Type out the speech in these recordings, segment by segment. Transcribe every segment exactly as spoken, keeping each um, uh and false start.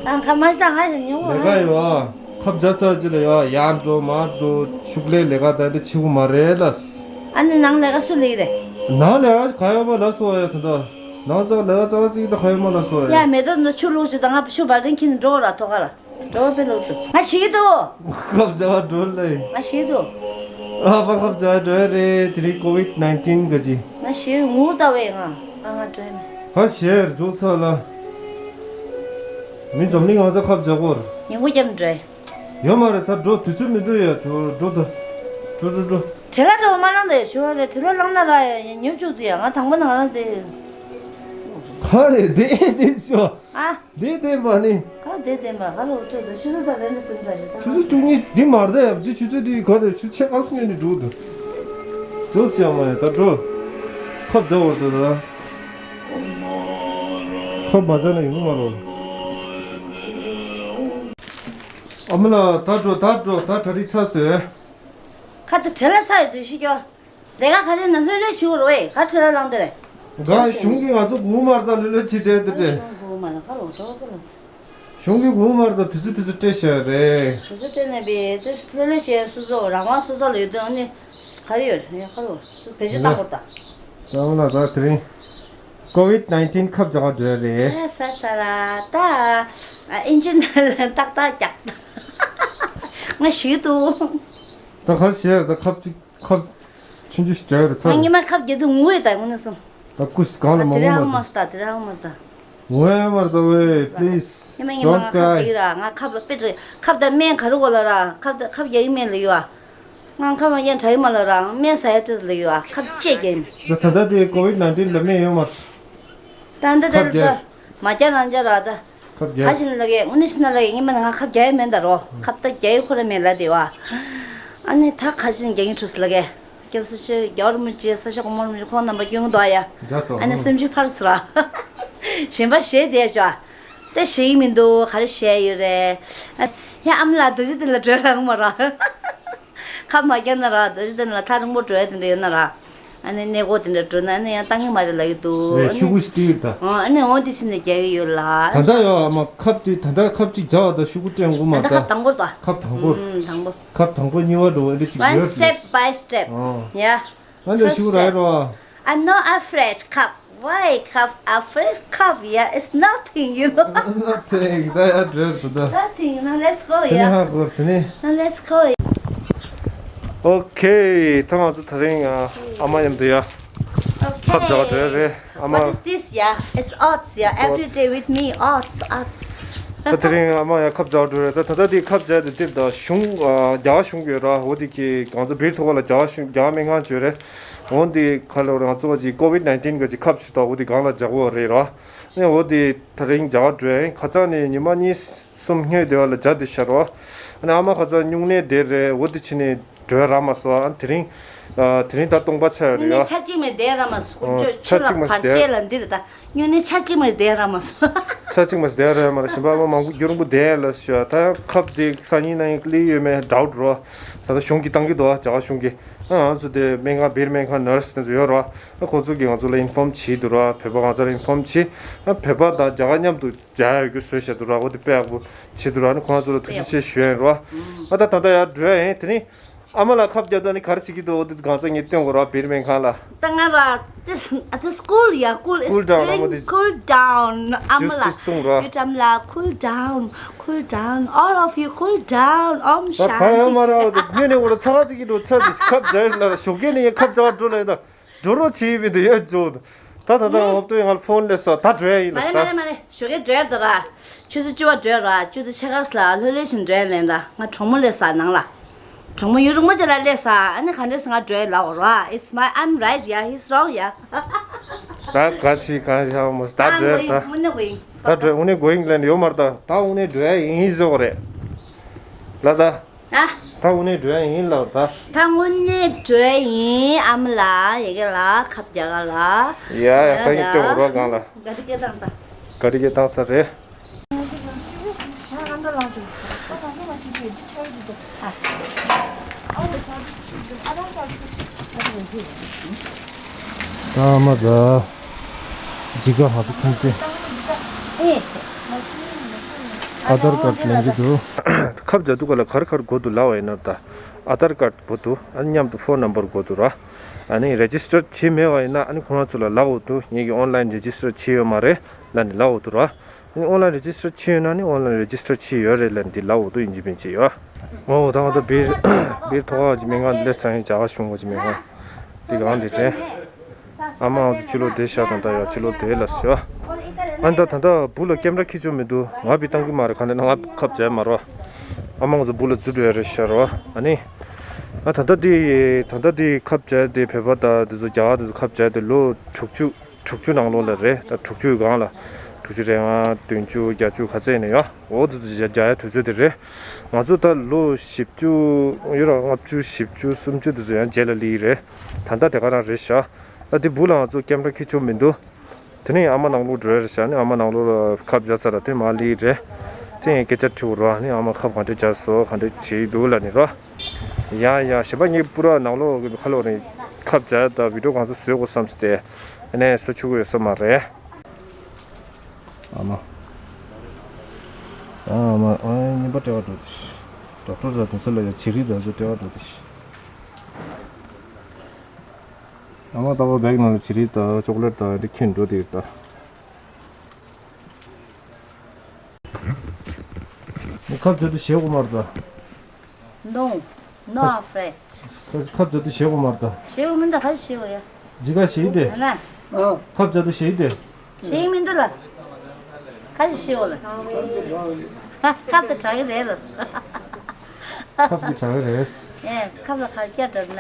ཨང་ཁ་མ་ཤ་ང་ཞིག་ཉོ། ལས་ཀ་ཡོད་ཨ། ཁབ་རྒྱག་ཚར་ཅི་ལ་ཡོད་ཡར་འགྲོ་མར་འགྲོ་ཤུགས་ལས་ལས་ཀ་ད་འདི་ཆེ་བོ་མ་རེད་ལ། ཨ་ནི་ནང་ལས་ཀ་སུ་ལས་རེད། ནང་ལས་ཀ་ག་ཡོད་མ་ལ་སོ་ཡ་ད་ད། ནང་ཚག་ལས་ཀ་ཚག་ཅིག་ད་ག་ཡོད་མ་ལ་སོ་ཡ། ཡ་མེ་ཏོག་འདི་ཆུ་བླུགས་ཅི་ད་ང་ཆུ་བར་ལྡིང་ཁྱི་ནི་འགྲོ་ར་ཐོག་ཁ་ལ། འགྲོ་བ་དཔེ་ལོག་ཏུ། ང་ཤི་གི་འདུག་ཁབ་བྱ་བ་འགྲོ་ལེ། ང་ཤི་གི་འདུག་ཨ་ཕ་ཁབ་བྱ་བ་འགྲོ་རེད་དེ་རིང་ཀོ་ཝིད་ནའིན་ཊིན་ག་ཅི། ང་ཤི་ངུར་ལྟ་བས་ང་ང་ང་འགྲོ་ཡིན། ཧ་ཤེར་འཇོག་ཚ་ལ། མི་འཛོམས་ལི་ང་ཚ་ཁབ་བྱ་གོར། ཉིན་གུང་རྒྱབ་འགྲོ། ཡོད་མ་རེད་ད་འགྲོ་དུས་ཚོད་མི་འདུག་ཡ་ཆོ་འགྲོ་ད། འགྲོ་འགྲོ་འགྲོ། བྲེལ་ལ་འགྲོ་མ་ལང་ད་ཡ་ཆོ་རེད་བྲེལ་ལ་ལང་ན་ར་ཡ་ཉོབ་བཅུག་ཏུ་ཡ་ང་དང་པོ་ན་ང་རང་དེ། ག་རེ་དེ་དེ་ཤོ། ཨ། དེ་དེ་པ་ནི། ག་དེ་དེ་པ་ག་ལ་འུ་ཚོ་དེ་ཆུ་ཚོད་ད་རེ་ནི་སུམ་ད་ཞིག་ད། ཆུ་ཚོད་བཅུ་གཉིས་འདི་མར་ད་ཡ་འདི་ཆུ་ཚོད་འདི་ག་རེ་ཆུ་ཚོད་ཆེ་ཨ་སུ་ངས་ནི་འགྲོ་འདུག་འགྲོ་སི་ཡ་མ་ཡ་ད་འགྲོ། ཁབ་རྒྱག་འོར་འདུག་ད། ཁབ་མ་རྒྱག་ན་ཡོང་མ་རོ། ཨ་མ་ལ་ད་འགྲོ་ད་འགྲོ་ད་གྲ་སྒྲིག་ཚར་སོང་། ཁ་ད་བྲེལ་ལ་ས་ཡོད་དུ་ཤི་ཀྱོ། ལས་ཀ་ག་རེ་ན་ལྷོད་ལྷོད་བྱེད་དགོས་རེད་བས་ག་ཁྲེལ་ལ་ལངས་དེ་རེད། ང་གཞུང་གིས་ང་ཚོ་སྒུག་མར་ད་ལྷོད་ལྷོད་བྱེད་བསྡད་དེ་སྤྲད། གཞུང་གིས་སྒུག་མར་ད་དུས་ཚོད་དུས་ཚོད་སྤྲད་བཞག་རེད། དུས་ཚོད་སྤྲད་ནས་པས་དེ་ལྷོད་ལྷོད་བྱས་སོ་སོ་རང་དབང་སོ་སོ་ལ་ཡོད་དོན་ཨ་ནི་ག་རེ་ཡོད་རེད་ག་རེ་བེད་སྤྱོད་བཏང་དགོས་ད། ད་ང་ལ་ད་དེ་རིང་ཀོ་ཝིད་ནའིན་ཊིན་ཁབ་རྒྱག་ག་འགྲོ་ཡ་རེད། ས་ས་ར་ད་ཨིན་ཇི་ནང་ཏག་ཏག་རྒྱག་ད་ང་ཞིག་འདུག་ད་ག་རེ་བྱས་ད་ཁབ་ཅིག་ཁབ་ཆུང་ཆུང་ཞིག་རྒྱག་རེད་ཚར། ང་ཉི་མ་ཁབ་རྒྱག་དུས་ངུ་ཡོད་ད་ངུ་ན་སོང་། ད་སྐུ་ཞིག་གང་ལ་ཨ་མ་དེ་ངུ་རང་མ་ངུ་མ་ད་དེ་རང་ངུ་མ་ད། ངུ་ཡ་མ་རེད་ད་ཝེ་པི་ལི་ཛི། ཉི་མ་ཉི་མ་ང་ཁབ་རྒྱག་གི་ར་ང་ཁབ་ལ་དཔེ་དྲི་ཁབ་ད་སྨན་ག་རུ་གོ་ལ་ར་ཁབ་ད་ཁབ་རྒྱག་གི་སྨན་ལ་ཡོད་ཨ། ང་ཁབ་ལ་ཡན་དྲ་ཡི་མ་ལ་ར་སྨན་ཟ་ཡ་དེ་ལ་ཡོད་ཨ་ཁབ་བཅད་རྒྱག་ཡིན། ད་ད་ལྟ་དེ་ཀོ་ཝིད་ནའིན་ཊིན་ལ་སྨན་ཡོད་མ་རེད། ད་འདི་ད་ཁབ་རྒྱག་ད་མ་རྒྱག་རང་རྒྱག་ར་ད། ཁབ་ག་རྒྱག་ཞིག་ལ་གས་དངོས་གནས་ཤི་ན་ལ་གས་ངས་མ་ན་ང་ཁབ་རྒྱག་ཡི་མེད་ད་རོ་ཁབ་ད་རྒྱག་ཡི་ཁོ་ར་མེད་ལ་དེ་བ། ཨ་ནི་ད་ག་ཞིག་རྒྱག་གི་འཕྲོ་སི་ལ་གས་སྐྱབས་སུ་མཆི་རྒྱལ་བ་རིན་པོ་ཆེ་ས་སྐྱ་གོང་མ་རིན་པོ་ཆེ་ཁོང་རྣམ་པ་སྐྱོན་གི་འདུག་ཨ་ཡ། རྒྱག་སོ་ཨ་ནི་སེམས་ཤུགས་འཕར་སོ་ར། གཞན་པ་ཞེད་དེ་ཤོ། ད་ཞེད་ཡི་མི་འདུག་ག་རེ་ཞེད་ཡོད་རེད། ཡ་ཨ་མ་ལགས་རྡོ་རྗེ་གདན་ལ་བྲོས་རང་མ་ར། ཁ་མ་རྒྱག་ན་ར་རྡོ་རྗེ་གདན་ལ་ཐག་རིང་པོ་འགྲོ་ཡ་དེ་འདྲ་ཡོད་ན་ར། ཨ་ནི་གནས་སྐོར་དེ་འདྲ་འགྲོ་ན་ཨ་ནི་ཡང་བཏང་གི་མ་རེད་ལབ་ཀྱི་འདུག་ཨ་ནི་ཤུ་གུ་སྟིར་ད། ཨ་ནི་འོ་དེ་ཕྱིན་ནས་རྒྱག་གི་ཡོད་ལ། ད་ལྟ་ཡོད་ཨ་མ་ཁབ་དེ་ད་ལྟ་ཁབ་གཅིག་རྒྱག་ད་ཤུ་གུ་སྟེར་དགོས་མ་ད་ད། ཁབ་དང་པོ་ད། ཁབ་དང་པོ། ཨུམ་དང་པོ། ཁབ་དང་པོ་གཉིས་པ་འགྲོ་ཨེ་འདྲ་གཅིག་ཡོད། One step by step. ཨ་ནི་ཤུ་གུ་ར་ཡོད་རོ། I'm not afraid, cup. Why cup? Afraid cup, yeah, it's nothing, you know. Nothing. ད་ཡ་འགྲོ་ད་ད། Nothing, you know. Let's go, yeah. ད་ནི་ཧ་གོ་ད་ནི། Now let's go. Okay. ད་ང་ཚོ་དེ་རིང་ཨ་མ་མཉམ་དུ་ཡ། Okay. ཁབ་རྒྱག་འགྲོ་རེད་ཨ་མ། What is this, yeah? It's oats, yeah. Every day with me, oats, oats. ད་དེ་རིང་ཨ་མ་ཡ་ཁབ་རྒྱག་འགྲོ་རེད་ད། ད་ལྟ་དེ་ཁབ་རྒྱག་དེ་དེབ་ད་གཞུང་རྒྱ་གར་གཞུང་གི་ར་འོ་དེ་གི་ང་ཚོ་བིར་ཐོག་ལ་རྒྱ་གར་གཞུང་རྒྱ་གར་སྨན་ཁང་བྱོས་རེད། འོན་ཏེ་ཁ་ལོ་རང་ཚོ་གི་ཀོ་ཝིད་ནའིན་ཊིན་གི་ཁབ་ཞིག་དང་འོ་དེ་གང་ལ་རྒྱག་གོ་རེད་ར། ཨ་ནི་འོ་དེ་ད་རིང་རྒྱག་འགྲོ་ཡིན་ཁ་ཚང་ནས་ཉི་མ་གཉིས་གསུམ་སྔོན་དེ་བ་ལ་རྒྱག་དེ་ཤར་བ། ཨ་ནི་ཨ་མ་ཁ་ཚང་སྨྱུང་གནས་དེ་རེད་འོ་དེ་ཕྱི་ནས་འགྲོ་ར་མ་སོ་ཨ་དེ་རིང་། དེ་རིང་ད་སྟོང་པ་ཆགས་རེད་ཡ། ཆ་གཅིག་མེད་དེ་ར་མ་སོ་ཆ་གཅིག་མ་ཆ་གཅིག་མ་བར་ཆད་ལ་འདི་རེད་ད། སྨྱུང་གནས་ཆ་གཅིག་མ་བསྡད་ར་མ་སོང་། ཆ་གཅིག་མ་བསྡད་ར་མ་ར་ཞིམ་པ་མ་མང་པོ་རྒྱུ་རིང་པོ་བསྡད་ལ་ཞུ་ད་ཁབ་དེ་སང་ཉིན་གནངས་ཉིན་སླེབས་ཡོད་མེད་ཌའུ་ཊི་རོ། ད་ལྟ་གཞུང་གིས་བཏང་གི་འདུག་རྒྱ་གར་གཞུང་གིས་ཨ་ང་ཚོ་དེ་སྨན་ཁང་བིར་སྨན་ཁང་ནར་སི་དེ་ཚོ་ཡོད་རོ། ཨ་ཁོ་ཚོ་གིས་ང་ཚོ་ལ་ཨིན་ཕོམ་བྱས་འདུག་རོ། བོད་པ་ང་ཚོ་ལ་ཨིན་ཕོམ་བྱས་ཨ་བོད་པ་དང་རྒྱ་གར་མཉམ་དུ་རྒྱག་ཡོད་རྒྱུ་བཟོས་བཞག་འདུག་རོ། འོ་དེ་དཔེ་ཡག་པོ་བྱས་འདུག་རོ། ཨ་ནི་ཁོ་ང་ཚོ་ལ་ཐུགས་རྗེ་ཆེ་ཞུ་ཡ་ཡིན་རོ། ཨ་ད་ད་ལྟ་ཡར་འགྲོ་ཡ་ཡིན་དེ་ནི། ཨ་མ་ལགས་ཁབ་རྒྱག་དུས་ནི་ག་རེ་བྱེད་ཀྱི་འདུག་འོ་དེ་གང་ཚ་ངས་སྟོན་དགོས་ར་བིར་སྨན་ཁང་ལ། ད་ང་ར་this this cool, yeah, cool. It's cool down, drink, cool down. ཨ་མ་ལགས་ཇུས་དེ་བཏུང་ར། You tell me, cool down, cool down. All of you cool down. Om ད་གང་ཡང་མ་ར་འོ་དེ་ཉོས་ནས་འོ་ར་ཚ་བ་བྱེད་ཀྱི་འདུག་ཚ་དེ་ཁབ་རྒྱག་ལ་ཞོགས་ཀས་ནས་ངས་ཁབ་རྒྱག་འགྲོ་ལ་ཡིན་ད། འགྲོ་རོགས་བྱེད་མི་འདུག་ཡ་ཇོ། ད་ད་ད་འོབ་ཏུ་ཡང་ཕོན་སླེབས་སོང་། ད་འགྲོ་ཡ་ཡིན་ལ། མ་རེད་མ་རེད་མ་རེད། ཞོགས་ཀས་འགྲོ་ཡ་འདུག་ར། ཆུ་ཚོད་བཅུ་པ་འགྲོ་ཡ་ར། བཅུ་དང་ཕྱེད་ཀ་ལ་ལྷོད་ལྷོད་བཞིན་འགྲོ་ཡ་ལེན་ད། ང་གྲོགས་མོ་སླེབས་སོང་ནང་ལ། གྲོགས་མོ་ཡུན་རིང་པོ་ཅིག་ལ་སླེབས་སོང་། ཨ་ནི་ག་འདྲས་སེ་ང་འགྲོ་ཡ་ལབ་ར། It's my, I'm right, yeah, he's wrong, yeah. ད་ག་ཅི་གང་ཤར་མོ་ད་འགྲོ་ཡ་ད། I'm going, I'm going. ད་འགྲོ་ཡ་དངོས་གནས་གོ་ཡིན་ལེན་ཡོད་མ་རེད་ད། ད་དངོས་གནས་འགྲོ་ཡ་ཡིན་ཟེར་གོ་རེད་ལ་ད། ཨ། ད་དངོས་གནས་འགྲོ་ཡ་ཡིན་ལབ་ད། ད་དངོས་གནས་འགྲོ་ཡ་ཡིན་ཨ་མ་ལགས། ཡ་གི་ལ་ཁབ་རྒྱག་ག་ལ། ཡ་ཡ་ད་ཡིན་སྟོན་རོགས་གང་ལ། ག་རེ་སྐད་བཏང་ས། ག་རེ་སྐད་བཏང་ས་རེད། ད་མ་ད། ཇི་ག་ཧ་ཚ་ཁྱིམ་ཚེ། ཨེ། ཨ་དར་ཀར་ལེན་གྱི་འདུག་ཁབ་རྒྱག་དུས་སྐབས་ལ་ག་རེ་ག་རེ་དགོས་འདུག་ལབ་པ་ཡིན་ན། ད་ཨ་དར་ཀར་དགོས་འདུག་ཨ་ནི་མཉམ་དུ་ཕོན་ནམ་བར་དགོས་འདུག་ར། ཨ་ནི་རེ་ཇི་སི་ཊར་བྱས་མེད་པ་ཡིན་ན་ཨ་ནི་ཁོ་རང་ཚོ་ལ་ལབ་འོ་འདུག་ངེད་ཀྱིས་ཨོན་ལན་རེ་ཇི་སི་ཊར་བྱས་ཡོད་མ་རེད་ལབ་ནས་ལབ་འོ་འདུག་ར། ཨ་ནི་ཨོན་ལན་རེ་ཇི་སི་ཊར་བྱས་ཡོད་ན་ནི་ཨོན་ལན་རེ་ཇི་སི་ཊར་བྱས་ཡོད་རེད་ལབ་ནས་འདི་ལབ་འོ་འདུག་ཨིན་ཇི་མིན་ཇི་ཡོད། ཨོ་ད་ང་ད་སྦིར་སྦིར་ཐོག་ཁ་ཅིག་མེད་གང་སླེབས་ཚར་ཡིན། རྒྱ་གར་གཞུང་ག་ཅིག་མེད་གང་འདི་གང་འདི་རེད། ཨ་མ་ང་ཚོ་ཕྱི་ལོགས་བསྡད་ཤག་ད་ལྟ་ཡ་ཕྱི་ལོགས་བསྡད་ལ་ཟེར། ཨ་ད་ད་ལྟ་སྦུག་ལ་ཀེམ་ར་འཁྱེར་ཆོག་མི་འདུག་ང་སྦིར་བཏང་གི་མ་རེད། ག་འདྲ་ན་ང་ཁབ་རྒྱག་མ་རོ། ཨ་མ་ང་ཚོ་སྦུག་ལ་འཛུལ་འགྲོ་ཡ་རེད་ཤག་རོ། ཨ་ནི། ཨ་ད་ལྟ་འདི་ད་ལྟ་འདི་ཁབ་རྒྱག་དེ་བོད་པ་དང་འདི་ཚོ་རྒྱ་གར་འདི་ཚོ་ཁབ་རྒྱག་དེ་ལོ་དྲུག་ཅུ་དྲུག་ཅུ་ནང་ལོགས་ལ་རེད། ད་དྲུག་ཅུའི་སྒང་ལ་དྲུག་ཅུ་རེ་ལྔ་བདུན་ཅུ་བརྒྱད་ཅུ་ག་ཚད་ཡིན་ན་ཡོད། འོ་དེ་ཚོ་རྒྱག་རྒྱག་ཡ་དུས་ཚོད་དེ་རེད། ང་ཚོ་ད་ལོ་བཞི་བཅུ་ཡོད་ར། ལྔ་བཅུ་བཞི་བཅུ་སུམ་ཅུ་དེ་ཚོ་ཡང་རྗེས་ལ་སླེབས་ཀྱི་རེད། ད་ལྟ་དེ་ག་རང་རེད་ཤག་ད་དེ་སྦུག་ལ་ང་ཚོ་ཀེམ་ར་འཁྱེར་ཆོག་མི་འདུག་དེ་ནས་ཨ་མ་ནང་ལོགས་འགྲོ་ཡ་རེད་ཤག་ཨ་ནི་ཨ་མ་ནང་ལོགས་ལ་ཁབ་རྒྱག་ཚར་ལ་དེ་མར་སླེབས་ཀྱི་རེད། དེ་ཡང་སྐད་ཆ་དྲིས་པ་རོ། ཨ་ནི་ཨ་མ་ཁབ་ག་འདྲ་རྒྱག་སོང་ག་འདྲ་བྱས་འདུག་ལབ་ནས་རོ། ཡ་ཡ་གཞན་པ་ངས་པུ་ར་ནང་ལོགས་ཁ་ལོག་ནས་ཁབ་རྒྱག་ཡ་དང་བི་ཌིའོ་གང་ས་བཟོ་དགོས་བསམ་སྟེ་ཨ་ནི་བཟོ་ཆོག་གི་ཡོད་ས་མ་རེད། ཨ་མ། ཨ་མ། ཨ་ཉིན་པ་སྤྲད་པ་འགྲོ་དེ་ཤི། ཌོག་ཊར་དང་དེ་ཚོ་ལ་ཡ་བྱི་རིལ་དང་ཚོ་སྤྲད་པ་འགྲོ་དེ་ཤི། ཨ་མ་ལྟ་བུ་བེག་ནང་ལ་བྱི་རིལ་དང་ཅོག་ལེཊ་དང་དེ་འཁྱེར་འགྲོ་དེ་ཡོད་ད། ཁབ་བྱ་དུ་ཞེ་གོ་མར་ད། No, no, ཁ་ཤ- afraid. ཁ་ཁབ་བྱ་དུ་ཞེ་གོ་མར་ད། ཞེ་གོ་མིན་ད་ཁ་ཞེ་གོ་ཡ། ཇི་ག་ཞེ་དེ། ན། ཨ། ཁབ་བྱ་དུ་ཞེ་དེ། ཞེ་མིན་འདུག་ལ། ཁ་ཞེ་གོ་ལ། ཁབ་ཏུ་དྲག་གི་རེད་ལ། ཁབ་ཀྱི་དྲག་གི་རེད། Yes, ཁབ་ལ་ཁ་སྐྱ་དྲག་ན།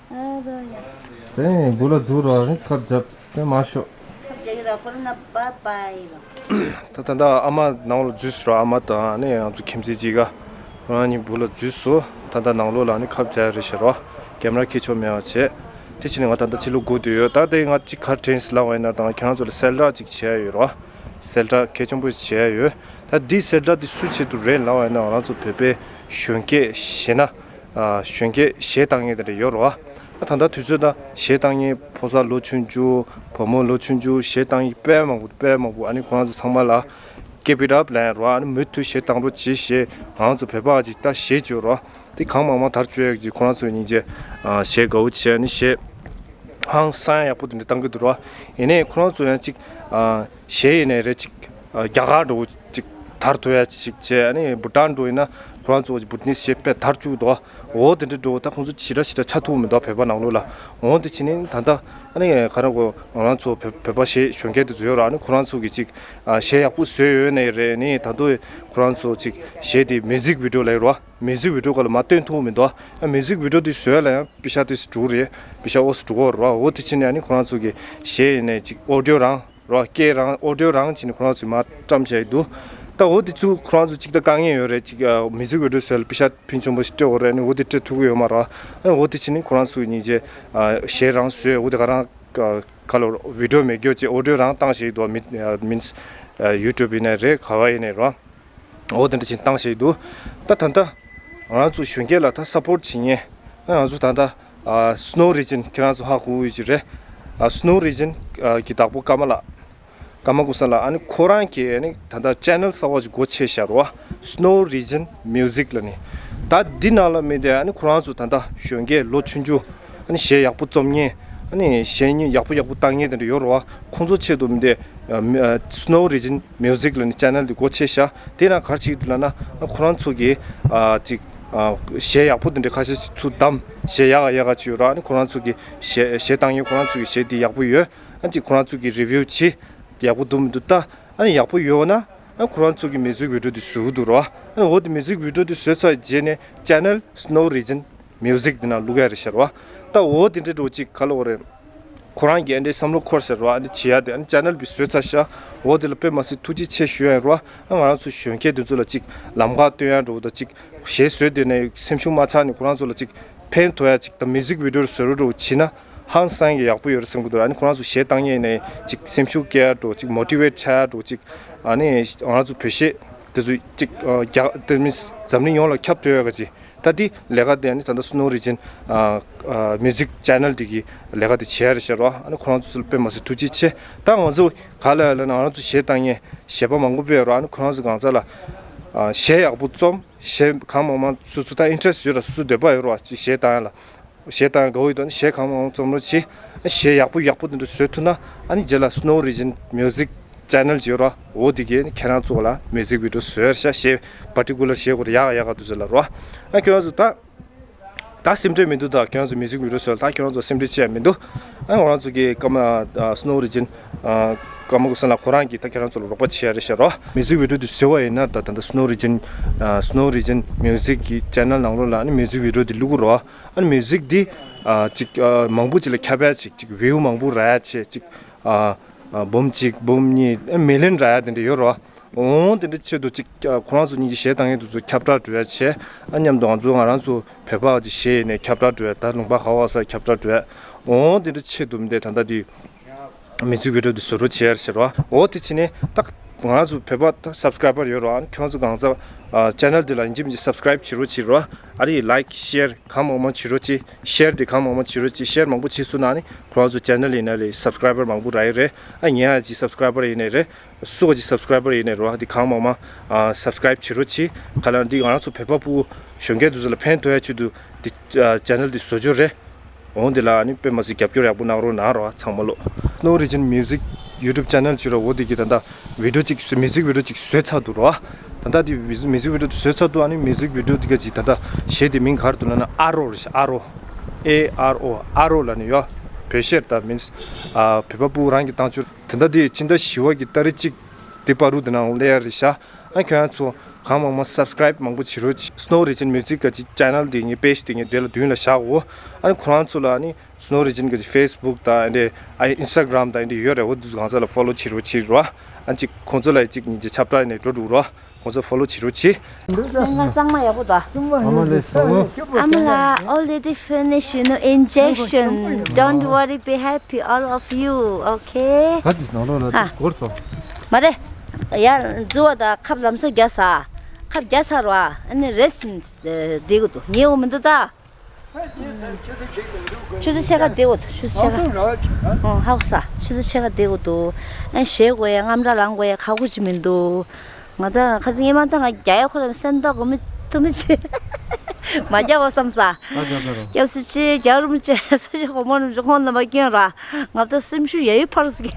ཨ་རོ་ཡ། དེ་སྦུག་ལ་འཛུལ་རོགས་རེད། ཁབ་རྒྱབ་དེ་མ་ཤོག་ཁབ་རྒྱག་གི་ར་ཁོ་ར་ན་བ་བའི་རོ། ད་ད་ལྟ་ཨ་མ་ནང་ལོགས་འཛུལ་སོང་ར། ཨ་མ་དང་ནི་ང་ཚོ་ཁྱིམ་མཚེས་གཅིག་ག་ཁོ་རང་གཉིས་སྦུག་ལ་འཛུལ་སོང་། ད་ལྟ་ནང་ལོགས་ལ་ནི་ཁབ་རྒྱག་རེད་ཤག་རོ། ཀེམ་ར་འཁྱེར་ཆོག་མེད་པ་བྱས། དེ་ཕྱིན་ནས་ང་ད་ལྟ་ཕྱི་ལོགས་སྒུག་བསྡད་ཡོད། ད་དེ་ང་གཅིག་ག་དྲན་སོང་ལབ་པ་ཡིན་ན་ད་ང་ཁྱེད་རང་ཚོ་ལ་གསལ་བསྒྲགས་གཅིག་བྱེད་ཡ་ཡོད་རོ། གསལ་བསྒྲགས་གལ་ཆེན་པོ་ཞིག་བྱེད་ཡ་ཡོད། ད་འདི་གསལ་བསྒྲགས་འདི་སུའི་ཆེད་དུ་རེད་ལབ་པ་ཡིན་ན་ང་རང་ཚོ་བོད་པའི་གཞོན་སྐྱེས་ཞེ་ན། ཨ་གཞོན་སྐྱེས་གཞས་བཏང་མཁན་དེ་འདྲ་ཡོད་རེད་བ། ཨ་ད་ལྟ་དུས་ཚོད་ད་གཞས་བཏང་མཁན་ཕོ་གསར་ལོ་ཆུང་ཆུང་བུ་མོ་ལོ་ཆུང་ཆུང་གཞས་བཏང་མཁན་དཔེ་མང་པོ་དཔེ་མང་པོ། ཨ་ནི་ཁོ་རང་ཚོ་ཚང་མ་ལ་keep it up ལབ་ཡ་རེད་བ། ཨ་ནི་མུ་མཐུད་གཞས་བཏང་རོགས་གྱིས་ཞེས་ང་རང་ཚོ་བོད་པ་ཅིག་ད་གཞས་བཅོས་རོགས། དེ་གང་མང་མང་དར་བཅོས་ཡག་ཅིག་ཁོ་རང་ཚོའི་སྙིང་རྗེ། ཨ་གཞས་དགའ་བོ་བྱས་ནི་གཞས་ཧང་སང་ཡག་པོ་དེ་འདྲ་བཏང་གི་འདུག་ར། ཡིན་ནའི་ཁོ་རང་ཚོ་ཡང་ཅིག་ཨ་གཞས་ཡིན་ནའི་རེད་ཅིག་ཨ་རྒྱ་གར་འགྲོ་ཅིག་དར་ཐུབ་ཡ་ཅིག་བྱས། ཨ་ནི་བྷུ་ཊན་འགྲོ་ཡིན་ན་ཁོ་རང་ཚོ་ཅིག་བྷུ་ཊ་ནིས་གཞས་དཔེ་དར་བཅུག་འདུག་འོ་དེ་འདྲ་འགྲོ་ད་ཁོང་ཚོ་ཞེ་དྲག་ཞེ་དྲག་ཆ་ཐུབ་མི་འདུག་བོད་པ་ནང་ལོགས་ལ། འོ་དེ་ཕྱིན་ནི་ད་ལྟ་ཨ་ནི་ག་རེ་གོ་ང་རང་ཚོ་བོད་བོད་པ་གཞས་གཞོན་སྐྱེས་དེ་ཚོ་ཡོད་ར། ཨ་ནི་ཁོ་རང་ཚོ་གི་ཅིག་ཨ་གཞས་ཡག་པོ་བཟོས་ཡོད་ནའི་རེད། ནི་ད་དུང་ཁོ་རང་ཚོ་ཅིག་གཞས་དེ་མིའུ་ཟིག་བི་ཌི་ཡོ་ལབ་ཡོད་ར། མིའུ་ཟིག་བི་ཌི་ཡོ་སྒང་ལ་མར་སྟོན་ཐུབ་མི་འདུག་ཨ་མིའུ་ཟིག་བི་ཌི་ཡོ་དེ་བཟོས་ལ་ཡང་པེ་ཤ་དེ་འགྲོ་རེད། པེ་ཤ་ཨོ་སི་འགྲོ་གོ་ར། འོ་དེ་ཕྱིན་ནས་ཨ་ནི་ཁོ་རང་ཚོ་གི་གཞས་ཡིན་ནའི་ཅིག་ཨོ་ཌི་ཡོ་རང་ར་སྐད་རང་ཨོ་ཌི་ཡོ་རང་བྱས་ནས་ཁོ་རང་ཚོས་མར་བཀྲམ་བཞག་གི་འདུག་ད་འོ་དེ་ཚོ་ཁོ་རང་ཚོ་ཅིག་ད་དཀའ་ངལ་ཡོད་རེད། ཅིག་ཨ་མིའུ་ཟིག་བི་ཌི་ཡོ་བཟོས་ལ་པེ་ཤ་ཕོན་ཆེན་པོ་ཞིག་སྤྲད་དགོས་རེད། ཨ་ནི་འོ་དེ་སྤྲད་ཐུབ་ཀྱི་ཡོད་མ་རེད། ཨ་ནི་འོ་དེ་ཕྱིན་ནས་ཁོ་རང་ཚོ་གི་སྙིང་རྗེ་ཨ་གཞས་རང་བཟོས། འོ་དེ་ག་རང་ག་ལ་བི་ཌི་ཡོ་མེད་རྒྱུ་ཅིག་ཨོ་ཌི་ཡོ་རང་བཏང་བཞག་གི་འདུག་མི་མིན་ཡུ་ཊུབ་ཡིན་ནའི་རེད། ག་བ་ཡིན་ནའི་ར། འོ་དེ་འདྲ་ཞིག་བཏང་བཞག་འདུག་ད་ད་ལྟ་ང་རང་ཚོ་གཞོན་སྐྱེས་ལ་ད་སཔོརྚ་བྱེད་མཁན་ང་རང་ཚོ་ད་ལྟ་ཨ་སི་ནོ་རི་ཇན་ཁྱེད་རང་ཚོ་ཧ་གོ་ཡོད་ཀྱི་རེད། ཨ་སི་ནོ་རི་ཇན་གྱི་བདག་པོ་ཀརྨ་ལགས། ཀརྨ་ཀུན་བཟང་ལགས། ཨ་ནི་ཁོ་རང་གིས་ཨ་ནི་ད་ལྟ་ཅེ་ནལ་གསར་བ་ཞིག་སྒོ་ཕྱེ་བཞག་རེད་བ། སི་ནོ་རི་ཇན་མིའུ་ཟིག་ལབ་ནས། ད་འདི་ནང་ལ་མི་དེ་ཨ་ནི་ཁོ་རང་ཚོ་ད་ལྟ་གཞོན་སྐྱེས་ལོ་ཆུང་ཆུང་ཨ་ནི་གཞས་ཡག་པོ་རྩོམ་མཁན་ཨ་ནི་གཞས་ཡག་པོ་ཡག་པོ་བཏང་མཁན་དེ་འདྲ་ཡོད་རེད་བ། ཁོང་ཚོ་ཆེད་དུ་མི་དེ་ཨ་མི་ཨ་སི་ནོ་རི་ཇན་མིའུ་ཟིག་ལབ་ནས་ཅེ་ནལ་དེ་སྒོ་ཕྱེ་ཤག་དེ་ན་ག་རེ་བྱེད་ཀྱི་འདུག་ལབ་ན། ཨ་ཁོ་རང་ཚོ་གིས་ཨ་ཅིག་ཨ་གཞས་ཡག་པོ་དེ་འདྲ་ཁ་ཤས་ཤིག་ཚུར་བདམས། གཞས་ཡག་ག་ཡག་ག་ཅིག་ཡོད་ར། ཨ་ནི་ཁོ་རང་ཚོ་གིས་གཞས་གཞས་བཏང་མཁན་ཁོ་རང་ཚོ་གི་གཞས་དེ་ཡག་པོ་ཡོད། ཨ་ཅིག་ཁོ་རང་ཚོ་གིས་རི་བིའུ་བྱེད། ཡག་པོ་འདུག་མི་འདུག་ལྟ། ཨ་ནི་ཡག་པོ་ཡོད་ན་ཨ་ཁོ་རང་ཚོ་གིས་མིའུ་ཟིག་བི་ཌི་ཡོ་དེ་བཟོ་གི་འདུག་ར། ཨ་ནི་འོ་དེ་མིའུ་ཟིག་བི་ཌི་ཡོ་དེ་བཟོས་ཚར་རྗེས་ནས་ཅེ་ནལ་སི་ནོ་རི་ཇན་མིའུ་ཟིག་དེ་ནང་བླུག་ཡ་རེད་ཤག་ར། ད་འོ་དེ་འདྲ་འདྲ་བོ་ཅིག་ག་ལབ་དགོས་རེད། ཁོ་རང་གིས་ཨ་འདྲའི་བསམ་བློ་འཁོར་ཤག་ར། ཨ་འདྲ་བྱེད་ཡ་དེ་ཨ་ནི་ཅེ་ནལ་བི་བཟོས་ཚར་ཤག་འོ་དེ་ལ་དཔེ་མ་སྲིད་ཐུགས་རྗེ་ཆེ་ཞུ་ཡ་ཡིན་ར། ཨ་ང་རང་ཚོ་གཞོན་སྐྱེས་དེ་ཚོ་ལ་ཅིག་ལམ་ཁ་སྟོན་ཡ་འདྲ་བོ་དང་ཅིག་གཞས་བཟོས་དེ་ནས་སེམས་ཤུགས་མ་ཆག་ནས་ཁོ་རང་ཚོ་ལ་ཅིག་ཕན་ཐོགས་ཡ་ཅིག་དང་མིའུ་ཟིག་བི་ཌི་ཡོ་བཟོ་རོགས་འདྲ་བོ་བྱེད་ན། ཧང་སང་གི་ཡག་པོ་ཡོད་རེད་བསམ་གི་འདུག་ཨ་ནི་ཁོ་རང་ཚོ་གཞས་བཏང་མཁན་ནས་ཅིག་སེམས་ཤུགས་སྐྱེ་ཡ་འདྲ་བོ་ཅིག་མོ་ཊི་ཝེཊ་ཆགས་ཡ་འདྲ་བོ་ཅིག་ཨ་ནི་ང་རང་ཚོ་བོད་གཞས་དེ་ཚོ་ཅིག་ཨ་རྒྱ་དེ་མིན་འཛམ་གླིང་ཡོངས་ལ་ཁྱབ་ཐུབ་ཡ་ག་ཅིག་ ད་འདི་ལས་ཀ་དེ་ཨ་ནི་ད་ལྟ་Snow Region ཨ་ཨ་Music Channel དེ་གི་ལས་ཀ་དེ་བྱེད་ཡ་རེད་ཤག་རོ། ཨ་ནི་ཁོ་རང་ཚོ་ཚོ་ལ་དཔེ་མ་སྲིད་ཐུགས་རྗེ་ཆེ། ད་ང་ཚོ་ག་ལ་ཡ་ལ་ན་ང་རང་ཚོ་གཞས་བཏང་མཁན་གཞས་པ་མང་པོ་དཔེ་ཡོད་རོ། ཨ་ནི་ཁོ་རང་ཚོ་གང་ཚ་ལ་ཨ་གཞས་ཡག་པོ་རྩོམ། གཞས་གང་མང་མང་སོ་སོ་ད་interest ཡོད་ར། སོ་སོ་འདོད་པ་ཡོད་རོ། ཅིག་གཞས་བཏང་ཡ་ལ་གཞས་བཏང་དགའ་བོ་ཡོད་དོ་ན་གཞས་གང་མང་མང་རྩོམ་རོགས་གྱིས། གཞས་ཡག་པོ་ཡག་པོ་དེ་འདྲ་བཟོས་ཐུབ་ན་ཨ་ནི་རྗེས་ལ་Snow Region Music Channel ཅིག་ཡོད་ར། འོ་དེ་གས་ཁྱེད་རང་ཚོ་ལ་music video བཟོས་ཤག་གཞས་particular གཞས་གོ་ར་ཡག་ཡག་ག་དུ་ཟེར་ལ་རོ། ཨ་ཁྱོད་རང་ཚོ་ད་ད་སེམས་ཁྲལ་མི་འདུག་ད་ཁྱོད་རང་ཚོ་music video བཟོས་ལ་ད་ཁྱོད་རང་ཚོ་སེམས་ཁྲལ་བྱེད་ཡ་མི་འདུག་ཨ་ང་རང་ཚོ་གི་ཀརྨ་Snow Region ཀརྨ་ཀུ་སན་ལགས་ཁོ་རང་གིས་ད་ཁྱེད་རང་ཚོ་ལ་རོགས་པ་བྱེད་ཡ་རེད་ཤག་རོ། music video དེ་བཟོས་པ་ཡིན་ན་ད་ད་ལྟ་Snow Region Snow Region Music གི་channel ནང་ལོགས་ལ་ཨ་ནི་music video དེ་བླུག་གི་རོ། ཨ་ནི་music འདི་ཨ་ཅིག་ཨ་མང་པོ་ཅིག་ལ་ཁྱབ་ཡ་ཅིག་ཅིག་view མང་པོ་རག་ཡ་ཆེད་ཅིག་ཨ་ཨ་འབུམ་གཅིག་འབུམ་གཉིས་ཨ་million རག་ཡ་དེ་འདྲ་ཡོད་རོ། འོང་དེ་འདྲ་ཆེད་དུ་ཅིག་ཨ་ཁོ་རང་ཚོ་གཉིས་ཀྱི་གཞས་བཏང་མཁན་དེ་ཚོ་ཁྱབ་བསྒྲགས་འགྲོ་ཡ་ཆེད་ཨ་མཉམ་དུ་ང་ཚོ་ང་རང་ཚོ་བོད་པ་ཅིག་གཞས་ཡིན་ནས་ཁྱབ་བསྒྲགས་འགྲོ་ཡ། ད་ལུང་པ་ག་བ་ས་ཁྱབ་བསྒྲགས་འགྲོ་ཡ། འོང་དེ་འདྲ་ཆེད་དུ་མི་འདས་ད་ལྟ་དེ། music video དེ་བཟོ་རོགས་བྱེད་ཟེར་བ། འོ་དེ་བྱས་ནས་ད་ང་ཚོ་བོད་པ་ད་subscriber ཡོད་རོགས། ཨ་ནི་ཁྱོད་ཚོ་གང་ཚ་channel དེ་ལ་ཡིན་གཅིག་མིན་གཅིག་subscribe བྱེད་རོགས་བྱེད་རོགས། ཨ་རི་like share གང་མང་མང་བྱེད་རོགས་བྱེད། share དེ་གང་མང་མང་བྱེད་རོགས་བྱེད། share མང་པོ་བྱེད་སོང་ན་ཨ་ནི་ཁོ་རང་ཚོ་channel ཡིན་ན་རེད་subscriber མང་པོ་རག་ཡོད་རེད། ཨ་ངའི་ཨ་ཅི་subscriber ཡིན་ནའི་རེད། སུ་ག་ཅི་subscriber ཡིན་ནའི་རོགས་དེ་གང་མང་མང་subscribe བྱེད་རོགས་བྱེད། ག་ལ་འདི་ང་རང་ཚོ་བོད་པ་ཕྲུ་གུ་གཞོན་སྐྱེས་དེ་ཚོ་ལ་ཕན་ཐོགས་ཡ་ཆེད་དུ་འདི་channel འདི་བཟོ་རྒྱུ་རེད། འོང་དེ་ལ་ཨ་ནི་དཔེ་མ་སྲིད་རྒྱབ་སྐྱོར་ཡག་པོ་གནང་རོགས་གནང་རོགས་ཚང་མ་ལོ། Snow Region Music YouTube channel ཅིག་རོགས། འོ་དེ་གི་ད་ལྟ་video ཅིག་music video ཅིག་བཟོས་ཚར་འདུག་རོགས། ད་ལྟ་དེ་music video དེ་བཟོས་ཚར་འདུག་ཨ་ནི་music video དེ་ག་ཅིག་ད་ལྟ་གཞས་དེ་མིང་ག་རེ་འདུག་ལབ་ན་ཨ་རོ་རེད་ཤག་ཨ་རོ། A R O ཨ་རོ་ལབ་ནི་ཡོད། བོད་གཞས་ད་means ཨ་བོད་པ་ཕྲུ་གུ་རང་གི་བཏང་ཆོག་ད་ལྟ་དེ་ཕྱི་ཟླ་བཞི་པ་གི་ཏ་རིག་གཅིག་དེ་བར་དུ་དེ་ནང་སླེབས་ཡ་རེད་ཤག་ཨ་ཁྱོད་རང་ཚོ་གང་མང་མང་subscribe མང་པོ་བྱེད་རོགས་བྱེད། Snow Region Music ག་ཅིག་channel དེ་ངའི་page དེ་ངའི་དེ་ལ་མདུན་ལ་བཞག་འོ། ཨ་ནི་ཁོ་རང་ཚོ་ལ་ཨ་ནི་Snow Region ག་ཅིག་Facebook དང་ཨ་འདྲས་ཨ་Instagram དང་ཨ་འདྲས་ཡོད་རེད། འོ་དེ་ཚོ་གང་ཚ་ལ་follow བྱེད་རོགས་བྱེད་རོགས། ཨ་ཅིག་ཁོང་ཚོ་ལ་ཅིག་ཉིན་གཅིག་ཁྱབ་བསྒྲགས་ནས་འགྲོ་འགྲོ་རོགས། ཁོང་ཚོ་follow བྱེད་རོགས་བྱེད། ལྷན་ཁང་གཙང་མ་ཡག་པོ་འདུག་ཨ་མ་ལགས་སོ། ཨ་མ་ལགས། Already finish, you know, injection. Don't worry, be happy, all of you, okay? ག་ཚིག་ནང་ལོགས་ལ་ཨ་དེ་སྐོར་སོང་། མ་རེད། ཡར་འཛུལ་བ་དང་ཁབ་ལམ་སེང་རྒྱག་ས། ཁབ་རྒྱག་ས་རོ། ཨ་ནི་rest བསྡད་དགོས་འདུག་ཉལ་འོ་མི་འདུག་ད། ཆུ་ཚོད་ཕྱེད་ཀ་བསྡད་དགོས་འདུག་ཆུ་ཚོད་ཕྱེད་ཀ་ཨོ་ཧ་གོ་ས། ཆུ་ཚོད་ཕྱེད་ཀ་བསྡད་དགོས་འདུག་ཨ་ཞེད་དགོས་ཡ་རྔམ་སྐྲག་ལངས་དགོས་ཡ་ཁག་པོ་ཅིག་མི་འདུག་ང་ད་ཁ་སང་སྔོན་མ་ད་ང་རྒྱག་ཡ་ཁོ་རང་སེམས་ཐག་གོ་མི་ཐུབ་མི་ཆེ། མ་རྒྱག་གོ་བསམ་ས། ཨ་རྒྱག་ཚར་རོ། སྐྱབས་སུ་མཆི། རྒྱག་རུང་མི་བྱེད། ས་ཆ་གོ་མོ་རུ་ཁོང་ལ་མ་སྐྱོན་ར། ང་ད་སེམས་ཤུགས་ཡ་ཡི་འཕར་སོང་གི་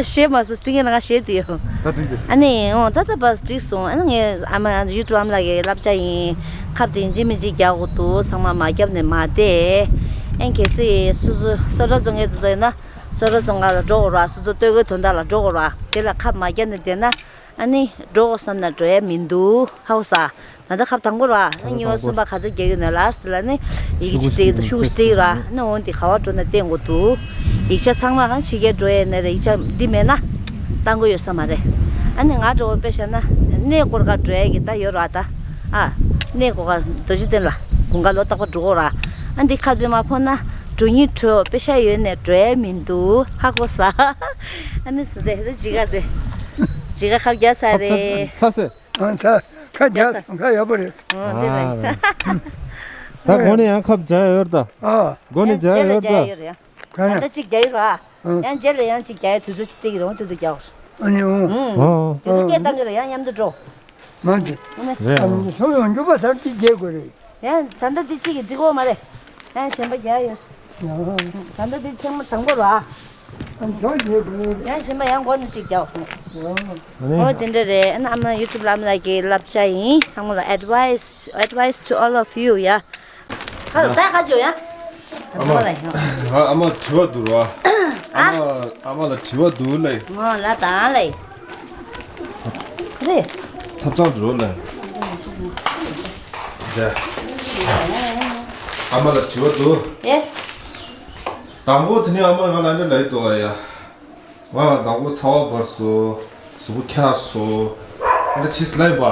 ཞེད་མ་སོང་། དེ་ངས་ལ་ང་ཞེད་དེ་ཡོད། ད་དེ་ཟེར། ཨ་ནི་འོ་ད་ད་བས་འགྲིག་སོང་། ཨ་ནི་ངས་ཨ་མ་YouTube ཨ་མ་ལགས་ཀྱི་བསླབ་བྱ་ཡིན། ཁབ་དེ་ཡིན་གཅིག་མིན་གཅིག་རྒྱག་དགོས་འདུག་ཚང་མ་མ་བརྒྱབ་ནས་མ་བསྡད། ཨ་ནི་གལ་སྲིད་སོ་སོ་སོ་ཊར་བཙོང་མཁན་དེ་ཚོ་ཡིན་ན་སོ་ཊར་བཙོང་ག་ལ་འགྲོ་དགོས་ར། སོ་སོ་སྟོད་གོས་དོན་དག་ལ་འགྲོ་དགོས་ར། དེ་ལ་ཁབ་མ་བརྒྱབ་ནས་བསྡད་ན། ཨ་ནི་འགྲོ་དགོས་བསམ་ན་འགྲོ་ཡ་མི་འདུག་ཧ་གོ་ས། ད་ལྟ་ཁབ་དང་པོ་ར། ཨ་ནི་གཉིས་པ་གསུམ་པ་ག་ཚོད་རྒྱག་གི་ཡོད་ན་ལ་སི་ལ་ནི་ཡི་གེ་ཅིག་སྤྲད་ཀྱི་འདུག་ཤུགས་སྤྲད་ཀྱི་ར། ཨ་ནི་འོ་འདི་ག་བ་འགྲོ་ན་བསྟན་དགོས་འདུག་ཡིག་ཆ་ཚང་མ་གང་ཕྱི་རྒྱལ་འགྲོ་ཡས་ནས་ར་ཡིག་ཆ་འདི་མེད་ན་བཏང་དགོས་ཡོད་ས་མ་རེད། ཨ་ནི་ང་འགྲོ་བ་དཔེ་བཞག་ན་གནས་སྐོར་ག་འགྲོ་ཡས་ཀྱི་ད་ཡོད་ར་ད། ཨ་གནས་སྐོར་ག་རྡོ་རྗེ་གདན་ལ་དགུན་ཁ་ལོ་རྟག་པར་འགྲོ་དགོས་ར། ཨ་འདི་ཁ་དེ་མ་ཕོག་ན་འགྲོ་སྙིང་བྲོ་དཔེ་ཤ་ཡོད་ནས་འགྲོ་ཡས་མི་འདུག་ཧ་གོ་ས། ཨ་ནི་སུ་དེ་དེ་ཇི་ག་དེ་ཇི་ག་ཁབ་རྒྱག་ས་རེད། ཚ་སེ། ཨ་ད་ཁ་རྒྱག་སོང་ཁ་ཡག་པོ་རེད། ཨ་འདི་རེད། ད་སྒོ་ནས་ཡང་ཁབ་རྒྱག་ཡོད་ད། ཨ་སྒོ་ནས་རྒྱག་ཡོད་ད། ཡོད་རེད། ག་ད་ལྟ་གཅིག་རྒྱག་ཡོད་ར། ཨ་ཡང་རྗེས་ལ་ཡང་གཅིག་རྒྱག་ཡོད། དུས་ཚོད་གཅིག་སྟེར་གྱི་རེད། དུས་ཚོད་རྒྱག་ཨ་ནི་ཨོ། ཨ་དུས་ཚོད་སྐད་བཏང་གི་རེད། ཡང་མཉམ་དུ་འགྲོ། མ་འདི་རེད། ཨ་ནི་སོང་ཡོང་རྒྱུ་པ་ད་གཅིག་རྒྱག་དགོས་རེད། ཡང་ད་ལྟ་འདི་གཅིག་གིས་འགྲིག་གོ་མ་རེད། ཡང་གཞན་པ་རྒྱག་ཡོད། ད་ལྟ་འདི་ཐེངས་མ་དང་པོ་ར། ཡང་གཞན་པ་ཡང་མགོ་ནས་གཅིག་རྒྱག་ཨ་ནི། འོ་དེ་འདྲ་རེད། ཨ་ནི་ཨ་མ་YouTube ལ་ཨ་མ་ལགས་ཀྱི་བསླབ་བྱ་ཡིན། ཚང་མ་ལ་advice, advice to all of you ཡ། ཁ་ལ་ད་ཁ་ཅོ་ཡ། ཨ་ཚང་མ་ལ་ཡ། ང་ཨ་མ་དྲི་བ་འདུག་ར། ཨ་མ་ཨ་མ་ལ་དྲི་བ་འདུག་ལེ། ང་ལ་དང་ལེ། རེད། ཐབ་ཚང་འགྲོ་ལེ། ཨ་མ་ལ་དྲི་བ་འདུག Yes། དང་པོ་དེ་ནི་ཨ་མ་ང་ལ་འདྲ་ལབ་འདུག་ཨ་ཡ། ང་དང་པོ་ཚ་བ་འབར་སོང་། གཟུགས་པོ་འཁྱག་སོང་། ཨ་འདྲ་ཕྱིས་ལབ་པ།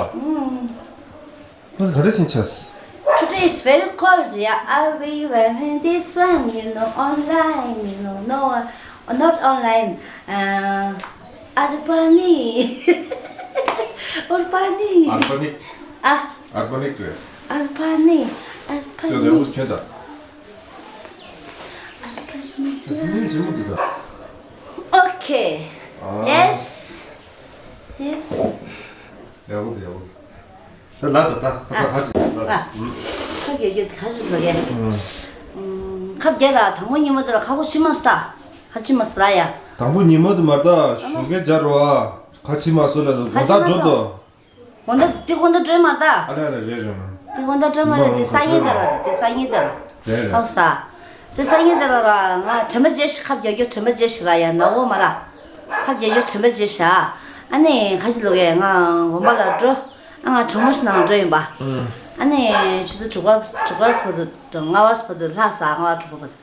ང་ག་འདྲ་ཕྱིན་ཆས། Today is very cold, yeah. Are we wearing this one? You know, online, you know, no, not online. Uh, Arbani. Urbani. Urbanic. Ah. Urbanic རེད། ཨལ་ཕ་ནི། ཨལ་ཕ་ནི། ཁྱོད་ད། ཨལ་ཕ་ནི། ད་དེ་ནས་རྗེས་མ་དེ་ད། Okay. ཨ། Yes. Yes. ཡག་པོ་འདུག་ཡག་པོ་འདུག་ད་ལ་ད་ད་ཁ་ཚ་ཁ་ཚ་ལ། ཨ། ཁ་རྒྱག་རྒྱག་ཁ་ཚ་ལ་རྒྱག་ཨུམ། ཁ་རྒྱག་ལ་དང་པོ་ཉིན་མོ་དེ་ལ་ཁ་ཁོ་ཕྱི་མ་ས། ཁ་ཕྱི་མ་ས་ལ་ཡ། དང་པོ་ཉིན་མོ་དེ་མར་ད་ཞོགས་ཀས་སྦྱར་བ། ཁ་ཕྱི་མ་སོ་ལ་དགོང་དག་འགྲོ་དོ། དགོང་དག་དེ་དགོང་དག་འགྲོ་མ་ད། ཨ་ལ་ལ་རེད་རེད། དེ་དགོང་དག་འགྲོ་མ་རེད། དེ་སང་ཉིན་དེ་ལ་རེད། དེ་སང་ཉིན་དེ་ལ། རེད་རེད། ཨོ་ས། དེ་སང་ཉིན་དེ་ལ་ར་ང་དྲན་པ་བརྗེད་ཤག་ཁ་རྒྱག་རྒྱུ་དྲན་པ་བརྗེད་ཤག་ར་ཡ་ན་འོ་མ་ར། ཁ་རྒྱག་རྒྱུ་དྲན་པ་བརྗེད་ཤག་ཨ་ནི་ཁ་ཅིག་ལོག་གས་ང་དགོན་པ་ལ་འགྲོ། ཨ་ང་གྲོགས་མོ་ཞིག་ནང་འགྲོ་ཡིན་པ། ཨ་ནི་ཆུ་ཚོད་དྲུག་པ་དྲུག་པ་བར་དུ་ལྔ་པ་བར་དུ་ལྷག་ས་ལྔ་པ་དྲུག་པ་བར་དུ།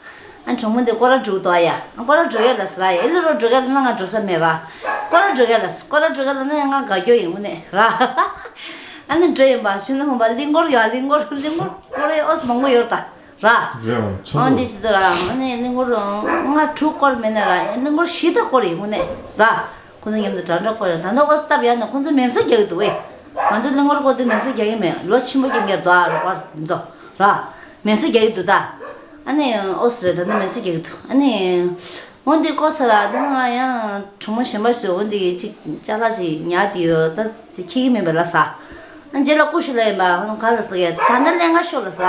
ཨ་གྲོགས་མོ་འདི་སྐོར་ར་འགྲོ་འདུག་ཨ་ཡ། ཨ་སྐོར་ར་འགྲོ་གས་ལ་ཟེར་ཨ་ཡ། ཨེ་ལོ་རོ་འགྲོ་གས་ལ་ན་ང་འགྲོ་ས་མེད་ར། སྐོར་ར་འགྲོ་གས་ལ་སྐོར་ར་འགྲོ་གས་ལ་ན་ཡ་ང་དགའ་སྐྱོ་ཡིན་དངོས་གནས་ར། ཨ་ནི་འགྲོ་ཡིན་པ་ཤུ་ན་ཧོན་པ་གླིང་སྐོར་ཡོད་ཨ། གླིང་སྐོར་གླིང་སྐོར་སྐོར་ཡས་ཨོ་སི་མང་པོ་ཡོད་ད་ར། རེད་འོང་ཆུང་ཨོ་འདི་ཆུ་ཚོད་ར་ཨ་ནི་གླིང་སྐོར་ང་དྲུག་སྐོར་མེད་ན་ར་གླིང་སྐོར་བཞི་ད་སྐོར་ཡིན་དངོས་གནས་ར། ཁོ་ཚོ་མཉམ་དུ་འདྲ་འདྲ་སྐོར་ཡོད་ད་ནོ་ཨོ་སི་སྟབས་ཡག་ན་ཁོ་ཚོ་མེ་སོ་རྒྱག་གི་འདུག་ཨེ། ང་ཚོ་གླིང་སྐོར་སྐོར་དུས་མེ་སོ་རྒྱག་གི་མེད་ལོ་ཆེན་པོ་རྒྱག་གི་འདུག་ཨ་རོགས་པ་འདི་ཚོ་ར། མེ་སོ་རྒྱག་གི་འདུག་ད། ཨ་ནི་ཨོ་སི་རེད་ད་ནི་མེ་སོ་རྒྱག་གི་འདུག་ཨ་ནི། འོ་འདི་ཀོ་ས་ར་དེ་ནི་ང་ཡང་གྲོགས་མོ་གཞན་པ་ཞིག་འོ་འདི་གཅིག་ཅ་ལག་ཅིག་ཉར་དེ་ཡོད་ད་དེ་ཁྱེད་ཀྱི་མིན་པ་ལ་ས། ཨ་རྗེས་ལ་ཀུ་ཤུ་ལ་ཡིན་པ་ཧོ་ག་ལ་ས་གས་ད་ལྟ་ལས་ང་ཤོར་ལ་ས།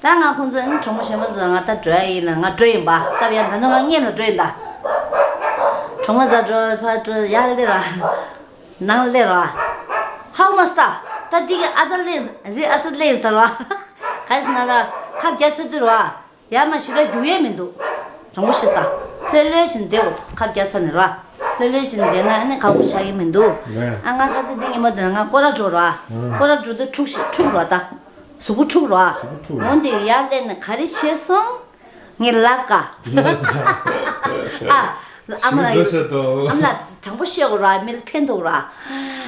ད་ང་ཁོང་ཚོ་ཨ་ནི་གྲོགས་མོ་གཞན་པ་ཚོ་ང་ད་འགྲོ་ཡ་ཡིན་ལ་ང་འགྲོ་ཡིན་པ་སྟབས་ཡག་ད་ནི་ང་གཉིད་ལ་འགྲོ་ཡིན་ད། གྲོགས་མོ་ཟ་འགྲོ་ཕ་འགྲོ་ཡ་ལེ་ར། ནང་ལེ་ར། ཧའུ་མ་སྟ། ད་འདི་གི་ཨ་ཙ་ལེ་རི་ཨ་ཙ་ལེ་ཟེར་བ། ག་ཞིག་ན་ལ་ཁབ་རྒྱ་ཚོད་དུ་ར། ཡ་མ་ཞི་ར་རྒྱུག་ཡས་མི་འདུག་དྲང་པོ་ཤི་ས། ལྷོད་ལྷོད་བཞིན་བསྡད་འོ་ཁབ་རྒྱ་ཚ་ནི་ར། ལྷོད་ལྷོད་བཞིན་བསྡད་ན་ཨ་ནི་ཁ་ཁུ་ཆགས་ཀྱི་མི་འདུག་ཨ་ང་ཁ་ཚི་འདི་ཉི་མ་དུ་ན་ང་སྐོར་ར་འགྲོ་ར། སྐོར་ར་འགྲོ་དུས་འཁྲུག་ཤི་འཁྲུག་ར་ད། གཟུགས་པོ་འཁྲུག་ར། འོ་འདི་ཡར་སླེབས་ནས་ག་རེ་བྱས་སོང་། ངའི་ལག་ག་ཨ། ཨ་མ་ལགས། ཨ་མ་ལགས་དྲང་པོ་བཤད་དགོས་ར་མི་ལ་ཕན་ཐོགས་ར།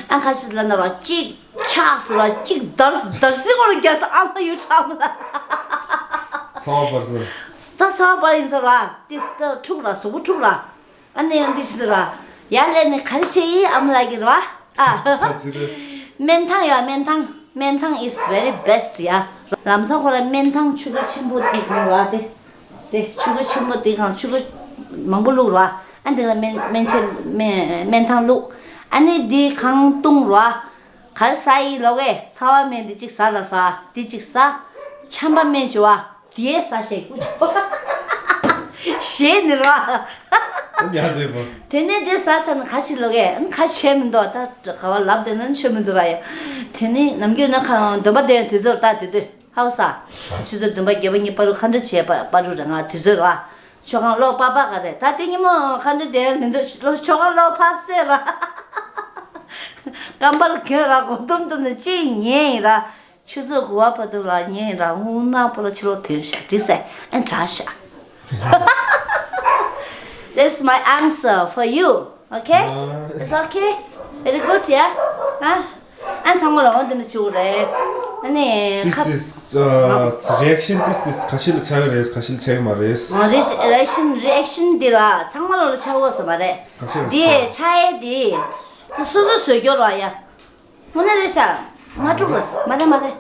ཨ་ཁ་ཤི་ལ་ན་ར་གཅིག་ཆགས་སུ་ར་གཅིག་དར་དར་སི་གོ་ར་རྒྱ་ས་ཨ་མ་ཡོད་ཁྲ་མ་ལ། ཚ་བ་བར་སོ། ད་ཚ་བ་བར་ཡིན་ས་ར་དེ་ད་འཁྲུག་ར་གཟུགས་པོ་འཁྲུག་ར། ཨ་ནི་ཡང་འདི་ཞིག་ར། ཡར་སླེབས་ནས་ག་རེ་བྱས་ཡིན་ཨ་མ་ལགས་ཀྱི་ར། ཨ། ཁ་ཚིག་རེད། སྨན་ཐང་ཡོད་སྨན་ཐང་། སྨན་ཐང་is very best ཡ། ལམ་སང་ཁོ་ར་སྨན་ཐང་ཆུ་ལོ་ཆེན་པོ་དེ་གང་ར་དེ། དེ་ཆུ་ལོ་ཆེན་པོ་དེ་གང་ཆུ་ལོ་མང་པོ་བླུགས་ར། ཨ་འདི་ལ་སྨན་སྨན་ཆེན་སྨན་སྨན་ཐང་བླུགས། ཨ་ནི་དེ་གང་བཏུང་ར། གར་ས་ཡི་ལོག་གས་ཚ་བ་སྨན་འདི་གཅིག་ཟ་ལ་ཟ། འདི་གཅིག་ཟ། ཆམ་པ་སྨན་བཅུ་བ། དེའི་ས་ཞེས་ཀུ་ཅོ། ཞེས་ནི་ར། ཡ་དེ་པ། དེ་ནས་དེ་ས་ཚ་ནི་ཁ་ཤི་ལོག་གས་ཁ་ཆེ་མི་འདུག་ད་ག་བ་ལབ་དེ་ན་ཆོ་མི་འདུག་ར་ཡ། དེ་ནི་ནམ་རྒྱུན་ན་ཁ་འདོན་པ་དེ་དུས་ཚོད་ད་དུས་དུས་ཧའུ་ས། ཆུ་ཚོད་བདུན་པ་བརྒྱད་པ་གཉིས་པ་རུ་ཁ་འདོན་བྱས་པ་པ་རུ་ར་ང་དུས་ཚོད་ར། ཆོ་གང་ལོག་པ་པ་ག་རེད་ད་དེ་ཉིན་མོ་ཁ་འདོན་དེ་མི་འདུག་ལོ་ཆོ་གང་ལོག་ཕ་སེ་ར། ཀམ་པར་གྱོན་ར་གོ་དུམ་དུམ་ནི་ཅི་ཉན་ཡིན་ར། ཆུ་ཚོད་དགུ་པ་བར་དུ་ལ་ཉན་ར་ངུ་ན་པོ་ལ་ཕྱི་ལོགས་ཐོན་ཤག་འགྲིག་སེ་ཨེ་དྲག་ཤག That's my answer for you. Okay? It's okay? Very good, yeah? ཨ། ཨ་ཚང་མ་ལ་འོ་འདི་ནི་བྱུག་རེད། ཨ་ནི་This ཁ- this uh, reaction this this ཁ་ཤས་ལ་ཆགས་ཀྱི་རེད་ཁ་ཤས་ལ་ཆགས་ཀྱི་མ་རེད། ཨ་རེ་reaction reaction འདི་ལ་ཚང་མ་ལ་ཆགས་འོ་ས་མ་རེད། ཁ་ཤས་ལ་འདི་ཆགས་ཆགས་ཡས་འདི་འདི་སོ་སོ་བཟོས་སྐྱོར་བ་ཡ། དངོས་གནས་རེད་ཤག་ང་འཁྲུག་ལ་མ་རེད་མ་རེད།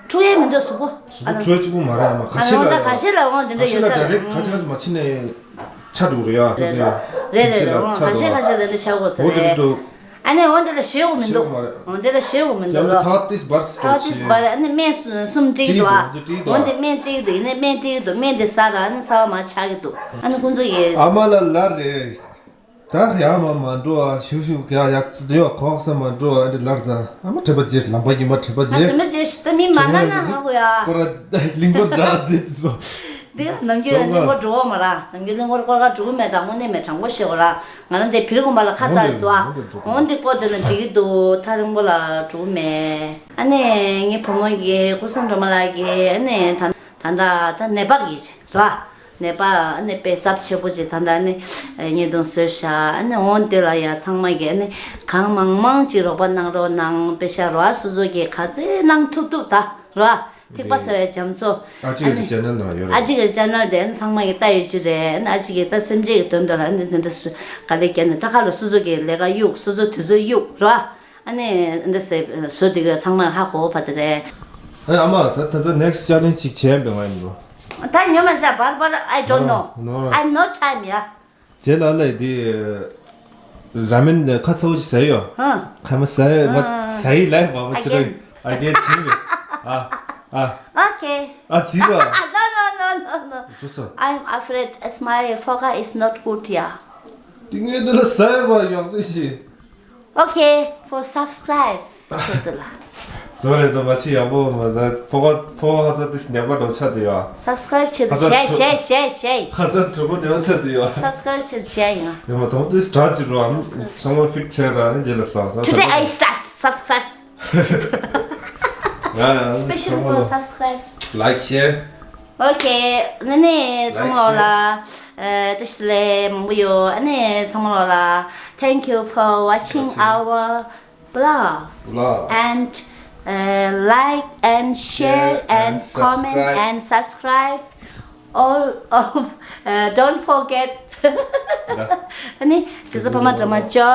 འཁྲུག་ཡས་མི་འདུག་གཟུགས་པོ། གཟུགས་པོ་འཁྲུག་གཅིག་པུ་མ་རེད་ཨ་མ་ཁ་ཤས་ལ་ད་ཁ་ཤས་ལ་འོང་དེ་འདྲ་ཡོད་ས་རེད། ཁ་ཤས་ལ་མ་ཕྱིན་ནས་ཆ་འགྲོ་རེད་ཡ། རེད་རེད་རེད་རེད་འོང་ཁ་ཤས་ཁ་ཤས་ལ་འདི་ཆ་འོ་ས་རེད། ཨ་ནི་འོང་དེ་ལ་ཞེ་འོ་མི་འདུག་འོང་དེ་ལ་ཞེ་འོ་མི་འདུག་ལ། ཚ་ཏིས་བར་ཚ་ཏིས་བར་ཨ་ནི་སྨན་གསུམ་སྤྲད་འདུག་ཨ། འོང་དེ་སྨན་སྤྲད་འདུག་ཡིན་ནའི་སྨན་སྤྲད་འདུག་སྨན་དེ་ཟ་ར་ཨ་ནི་ཚ་བ་མ་ཆགས་ཀྱི་འདུག་ཨ་ནི་ཁོང་ཚོ་ཡི། ཨ་མ་ལ་ལར་རེད། ད་ཡར་མར་མ་འགྲོ་ཨ། ཞུ་ཞུ་ཡ་ཡ་ཙི་ཡོ་ཁོག་ས་མ་འགྲོ་ཨ། འདི་ལར་ཙ་ཨ་མ་དྲན་པ་བརྗེད་ལམ་པ་ཉི་མ་དྲན་པ་ཨ་བརྗེད། དྲན་པ་བརྗེད་ཤི་ད་མི་མ་ན་ན་ཧ་གོ་ཡ། ཁོ་ར་གླིང་སྐོར་འདྲ་འདི་ཚོ། འདི་ནམ་རྒྱུན་གླིང་སྐོར་འགྲོ་བ་མ་ར་ནམ་རྒྱུན་གླིང་སྐོར་སྐོར་ག་འགྲོ་གི་མེད་ད་དངོས་གནས་མེད་དྲང་པོ་བཤད་གོ་ར་ང་རང་འདི་བིར་དགོན་པ་ལ་ཁ་ཚ་རེད་དོ་ཨ། འོང་འདི་སྐོར་དེ་ལ་འགྲིག་གི་འདུག་ཐག་རིང་པོ་ལ་འགྲོ་གི་མེད། ཨ་ནི་ངའི་བུ་མོ་གི་སྐུ་སྲུང་སྒྲོལ་མ་ལགས་ཀྱི་ཨ་ནི་ད་ད་ད་ད་ནད་པ་གི་ར། ནད་པ་ཨ་ནི་དཔེ་ཚབས་ཆེ་པོ་ཅིག་ད་ལྟ་ཨ་ནི་བརྙན་ཐུང་བཟོས་ཤག་ཨ་ནི་འོང་དེ་ལ་ཡ་ཚང་མ་གི་ཨ་ནི་གང་མང་མང་ཅིག་རོགས་པ་གནང་རོགས་གནང་དཔེ་ཤ་རོ་ཨ་སོ་སོ་གི་ག་ཚོད་གནང་ཐུབ་ཐུབ་ད་རོ་ཨ་ཐིགས་པ་ཟེར་བའི་རྒྱ་མཚོ་ཨ་ཅིག་གི་ཅེ་ནལ་ནང་ཡོད་རེད། ཨ་ཅིག་གི་ཅེ་ནལ་དེ་ཨ་ནི་ཚང་མ་གི་ལྟ་ཡོད་ཀྱི་རེད། ཨ་ནི་ཨ་ཅིག་གི་ད་སེམས་ཅན་གི་དོན་དུ་ལ་ཨ་ནི་དེ་འདྲ་སུ་ག་ལེ་རྒྱ་ནི་ད་ཁ་ལ་སོ་སོ་གི་ལས་ཀ་གཡུག་སོ་སོ་དུས་ཚོད་གཡུག་རོ་ཨ་ནི་འདི་སེ་བཟོ་དུས་ཚང་མ་ཧ་གོ་བ་དེ་རེད། ཨ་མ། ད་ད་ད་next challenge ཅིག་བྱས་པས་ང་ཡིན་འགྲོ། ད་ཉོ་མ་བྱ་བར་བར། I don't know. No, no. I have no time, yeah. རྗེས་ལ་ལས་འདི་ར་མེན་ཁ་ཚ་བོ་ཅིག་ཟ་ཡོད། ཧ། ཁ་མ་ཟ་ཡོད། ང་ཟ་ཡི་ལས་མ་མ་ཅི་རེད། Again. I did ཅི་རེད། ཨ་ཨ། Okay. ཨ་ཅི་རེད། No, no, no, no, no. ཅོ་སོ། I'm afraid as my foie gras is not good, yeah. དེ་ངས་འདི་ལ་ཟ་ཡོད་པ་ཡག་ཟེར་ཞིག Okay, for subscribe. ཚོ་དེ་ལ། ཚོ་རེ་ཚོ་མ་ཆི་ཡག་པོ་མ་ད་ཕོ་ཁ་ཕོ་ཁ་ཚ་དེ་སི་ཉག་པ་འགྲོ་ཆ་དེ་ཡོད། Subscribe བྱེད་དུ་ཁ་ཚ་བྱས་བྱས་བྱས་བྱས། ཁ་ཚ་གྲོགས་པོ་འགྲོ་ཆ་དེ་ཡོད། Subscribe བྱེད་བྱས་ཡང་། ཡོད་མ་གཏོང་དེ་སི་དྲག་ཅི་རོ་ཨམ་ཚང་མ་ཕིཊ་བྱས་ར་ནི་རྗེས་ལ་ཟ་ད། Today I start subscribe. ཡ་ཡ། Special for subscribe. Like, share. Okay, ནི་ནི་ཚང་མ་ལོ་ལ་ཨ་བཀྲ་ཤིས་བདེ་ལེགས་མང་པོ་ཡོད། ཨ་ནི་ཚང་མ་ལོ་ལ། Thank you for watching our vlog. Vlog. And uh, like and share and comment and subscribe. All of uh, don't forget. ཨ་ནི་ཇི་ཙི་ཕ་མ་འགྲོ་མ་ཅོ།